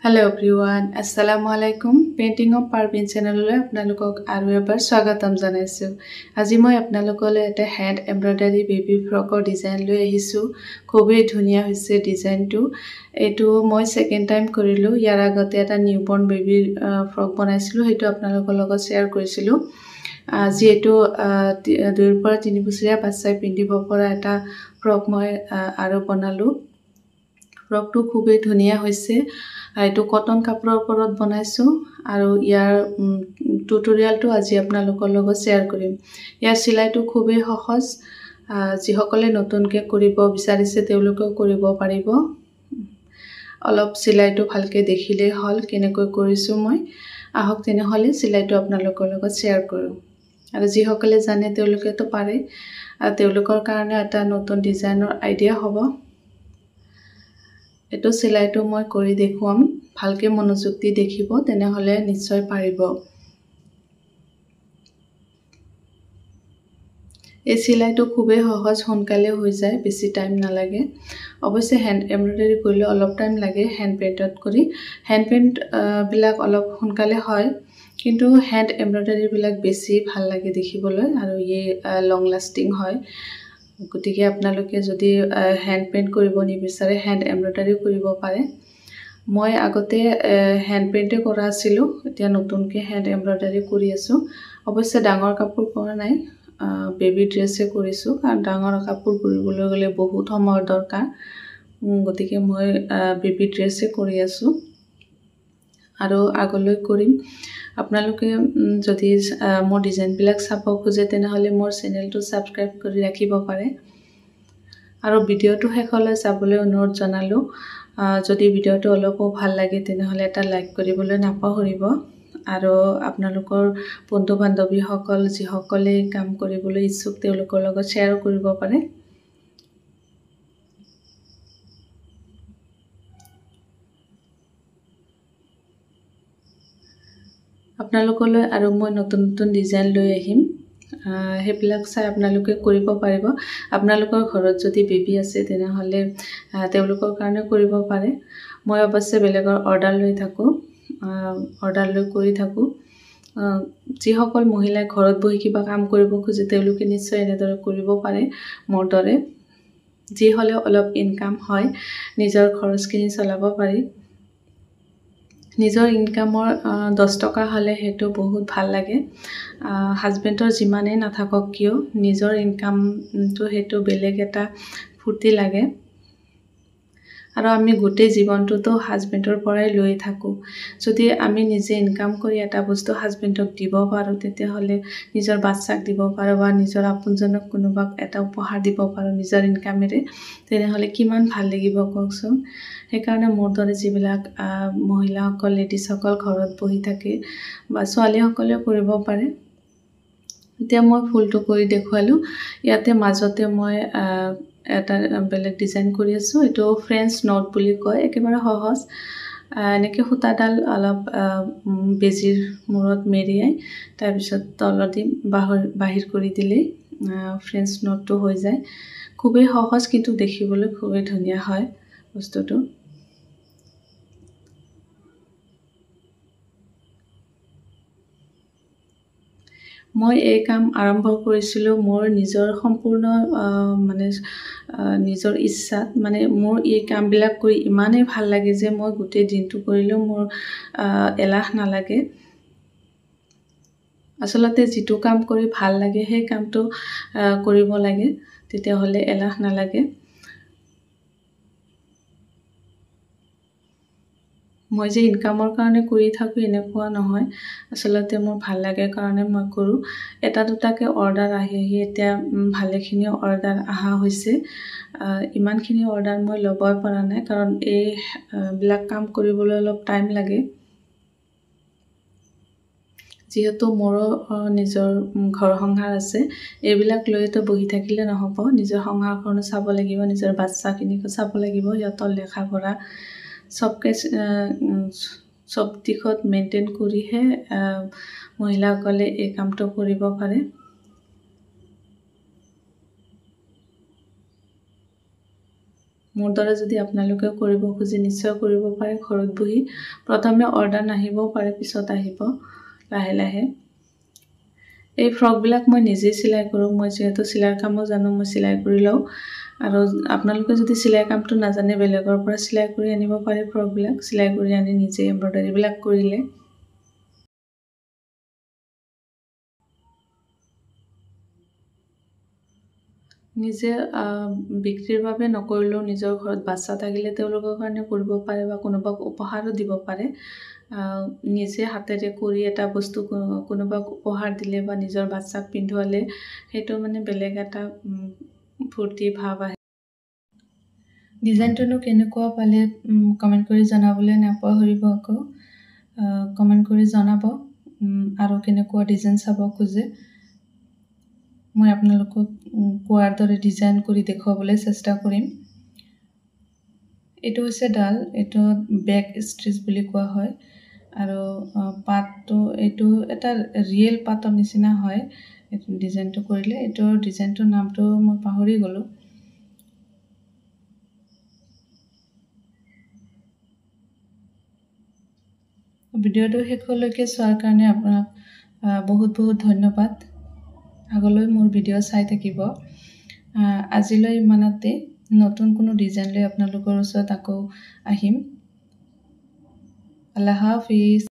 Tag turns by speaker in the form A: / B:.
A: Hello' everyone, আসসালামু আলাইকুম। Painting of Parveen চেনেললৈ আপোনালোকক আৰু এবাৰ স্বাগতম জনাইছোঁ। আজি মই আপোনালোকলৈ এটা হেণ্ড এম্ব্ৰইডাৰী বেবী ফ্ৰকৰ ডিজাইন লৈ আহিছোঁ। খুবেই ধুনীয়া হৈছে ডিজাইনটো। এইটো মই ছেকেণ্ড টাইম কৰিলোঁ। ইয়াৰ আগতে এটা নিউবৰ্ণ বেবীৰ ফ্ৰক বনাইছিলোঁ, সেইটো আপোনালোকৰ লগত শ্বেয়াৰ কৰিছিলোঁ। আজি এইটো 2ৰ পৰা 3 বছৰীয়া বাচ্ছাই পিন্ধিব পৰা এটা ফ্ৰক মই আৰু বনালোঁ। ফ্ৰকটো খুবেই ধুনীয়া হৈছে। এইটো কটন কাপোৰৰ ওপৰত বনাইছোঁ আৰু ইয়াৰ টিউটৰিয়েলটো আজি আপোনালোকৰ লগত শ্বেয়াৰ কৰিম। ইয়াৰ চিলাইটো খুবেই সহজ, যিসকলে নতুনকৈ কৰিব বিচাৰিছে তেওঁলোকেও কৰিব পাৰিব। অলপ চিলাইটো ভালকৈ দেখিলেই হ'ল কেনেকৈ কৰিছোঁ মই। আহক তেনেহ'লে চিলাইটো আপোনালোকৰ লগত শ্বেয়াৰ কৰোঁ। আৰু যিসকলে জানে তেওঁলোকেতো পাৰে, আৰু তেওঁলোকৰ কাৰণে এটা নতুন ডিজাইনৰ আইডিয়া হ'ব। এইটো চিলাইটো মই কৰি দেখুৱাম, ভালকৈ মনোযোগ দি দেখিব, তেনেহ'লে নিশ্চয় পাৰিব। এই চিলাইটো খুবেই সহজ, সোনকালে হৈ যায়, বেছি টাইম নালাগে। অৱশ্যে হেণ্ড এম্ব্ৰইডাৰী কৰিলে অলপ টাইম লাগে হেণ্ড পেইণ্টত কৰি। হেণ্ড পেইণ্টবিলাক অলপ সোনকালে হয়, কিন্তু হেণ্ড এম্ব্ৰইডাৰীবিলাক বেছি ভাল লাগে দেখিবলৈ আৰু ই লং লাষ্টিং হয়। গতিকে আপোনালোকে যদি হেণ্ড পেইণ্ট কৰিব নিবিচাৰে হেণ্ড এম্ব্ৰইডাৰীও কৰিব পাৰে। মই আগতে হেণ্ড পেইণ্টে কৰা আছিলোঁ, এতিয়া নতুনকৈ হেণ্ড এম্ব্ৰইডাৰী কৰি আছোঁ। অৱশ্যে ডাঙৰ কাপোৰ কৰা নাই, বেবী ড্ৰেছে কৰিছোঁ, কাৰণ ডাঙৰ কাপোৰ কৰিবলৈ গ'লে বহুত সময়ৰ দৰকাৰ। গতিকে মই বেবী ড্ৰেছে কৰি আছোঁ আৰু আগলৈ কৰিম। আপোনালোকে যদি মোৰ ডিজাইনবিলাক চাব খোজে তেনেহ'লে মোৰ চেনেলটো ছাবস্ক্ৰাইব কৰি ৰাখিব পাৰে। আৰু ভিডিঅ'টো শেষলৈ চাবলৈ অনুৰোধ জনালোঁ। যদি ভিডিঅ'টো অলপো ভাল লাগে তেনেহ'লে এটা লাইক কৰিবলৈ নাপাহৰিব। আৰু আপোনালোকৰ বন্ধু বান্ধৱীসকল যিসকলে কাম কৰিবলৈ ইচ্ছুক তেওঁলোকৰ লগত শ্বেয়াৰো কৰিব পাৰে। আপোনালোকলৈ আৰু মই নতুন নতুন ডিজাইন লৈ আহিম, সেইবিলাক চাই আপোনালোকে কৰিব পাৰিব। আপোনালোকৰ ঘৰত যদি বেবী আছে তেনেহ'লে তেওঁলোকৰ কাৰণে কৰিব পাৰে। মই অৱশ্যে বেলেগৰ অৰ্ডাৰ লৈ থাকোঁ, অৰ্ডাৰ লৈ কৰি থাকোঁ। যিসকল মহিলাই ঘৰত বহি কিবা কাম কৰিব খোজে তেওঁলোকে নিশ্চয় এনেদৰে কৰিব পাৰে মোৰ দৰে। যি হ'লেও অলপ ইনকাম হয়, নিজৰ খৰচখিনি চলাব পাৰি। নিজৰ ইনকামৰ 10 টকা হ'লে সেইটো বহুত ভাল লাগে। হাজবেণ্ডৰ যিমানেই নাথাকক কিয় নিজৰ ইনকামটো সেইটো বেলেগ এটা ফূৰ্তি লাগে। আৰু আমি গোটেই জীৱনটোতো হাজবেণ্ডৰ পৰাই লৈ থাকোঁ। যদি আমি নিজে ইনকাম কৰি এটা বস্তু হাজবেণ্ডক দিব পাৰোঁ তেতিয়াহ'লে নিজৰ বাচ্ছাক দিব পাৰোঁ বা নিজৰ আপোনজনক কোনোবাক এটা উপহাৰ দিব পাৰোঁ নিজৰ ইনকামেৰে, তেনেহ'লে কিমান ভাল লাগিব কওকচোন। সেইকাৰণে মোৰ দৰে যিবিলাক মহিলাসকল, লেডিজসকল ঘৰত বহি থাকে বা ছোৱালীসকলেও কৰিব পাৰে। এতিয়া মই ফুলটো কৰি দেখুৱালোঁ। ইয়াতে মাজতে মই এটা বেলেগ ডিজাইন কৰি আছোঁ, এইটো ফ্ৰেঞ্চ not বুলি কয়। একেবাৰে সহজ। এনেকৈ সূতাডাল অলপ বেজীৰ মূৰত মেৰিয়াই তাৰপিছত তলদি বাহিৰ কৰি দিলেই ফ্ৰেঞ্চ নটটো হৈ যায়। খুবেই সহজ, কিন্তু দেখিবলৈ খুবেই ধুনীয়া হয় বস্তুটো। মই এই কাম আৰম্ভ কৰিছিলোঁ মোৰ নিজৰ সম্পূৰ্ণ মানে নিজৰ ইচ্ছাত। মানে মোৰ এই কামবিলাক কৰি ইমানেই ভাল লাগে যে মই গোটেই দিনটো কৰিলেও মোৰ এলাহ নালাগে। আচলতে যিটো কাম কৰি ভাল লাগে সেই কামটো কৰিব লাগে, তেতিয়াহ'লে এলাহ নালাগে। মই যে ইনকামৰ কাৰণে কৰি থাকোঁ এনেকুৱা নহয়, আচলতে মোৰ ভাল লাগে কাৰণে মই কৰোঁ। এটা দুটাকৈ অৰ্ডাৰ আহি আহি এতিয়া ভালেখিনি অৰ্ডাৰ অহা হৈছে। ইমানখিনি অৰ্ডাৰ মই ল'বই পৰা নাই, কাৰণ এইবিলাক কাম কৰিবলৈ অলপ টাইম লাগে। যিহেতু মোৰো নিজৰ ঘৰ সংসাৰ আছে, এইবিলাক লৈতো বহি থাকিলে নহ'ব। নিজৰ সংসাৰখনো চাব লাগিব, নিজৰ বাচ্ছাখিনিকো চাব লাগিব, সিহঁতৰ লেখা পঢ়া চবকে চব দিশত মেইনটেইন কৰিহে মহিলাসকলে এই কামটো কৰিব পাৰে। মোৰ দৰে যদি আপোনালোকেও কৰিব খোজে নিশ্চয় কৰিব পাৰে ঘৰত বহি। প্ৰথমে অৰ্ডাৰ নাহিবও পাৰে, পিছত আহিব লাহে লাহে। এই ফ্ৰকবিলাক মই নিজেই চিলাই কৰোঁ, মই যিহেতু চিলাইৰ কামো জানো, মই চিলাই কৰি লওঁ। আৰু আপোনালোকে যদি চিলাই কামটো নাজানে বেলেগৰ পৰা চিলাই কৰি আনিব পাৰে। ফ্ৰকবিলাক চিলাই কৰি আনি নিজে এম্ব্ৰইডাৰীবিলাক কৰিলে। নিজে বিক্ৰীৰ বাবে নকৰিলেও নিজৰ ঘৰত বাচ্ছা থাকিলে তেওঁলোকৰ কাৰণে কৰিব পাৰে বা কোনোবাক উপহাৰো দিব পাৰে। নিজে হাতেৰে কৰি এটা বস্তু কোনোবাক উপহাৰ দিলে বা নিজৰ বাচ্ছাক পিন্ধুৱালে সেইটো মানে বেলেগ এটা ফূৰ্তি ভাৱ আহে। ডিজাইনটোনো কেনেকুৱা পালে কমেণ্ট কৰি জনাবলৈ নাপাহৰিব আকৌ। কমেণ্ট কৰি জনাব আৰু কেনেকুৱা ডিজাইন চাব খোজে। মই আপোনালোকক কোৱাৰ দৰে ডিজাইন কৰি দেখুৱাবলৈ চেষ্টা কৰিম। এইটো হৈছে ডাল, এইটো বেক ষ্টিচ বুলি কোৱা হয়। আৰু পাতটো এইটো এটা ৰিয়েল পাতৰ নিচিনা হয় এইটো ডিজাইনটো কৰিলে। এইটোৰ ডিজাইনটোৰ নামটো মই পাহৰি গ'লোঁ। ভিডিঅ'টো শেষলৈকে চোৱাৰ কাৰণে আপোনাক বহুত বহুত ধন্যবাদ। আগলৈ মোৰ ভিডিঅ' চাই থাকিব। আজিলৈ ইমানতে, নতুন কোনো ডিজাইন লৈ আপোনালোকৰ ওচৰত আকৌ আহিম। আল্লাহ হাফিজ।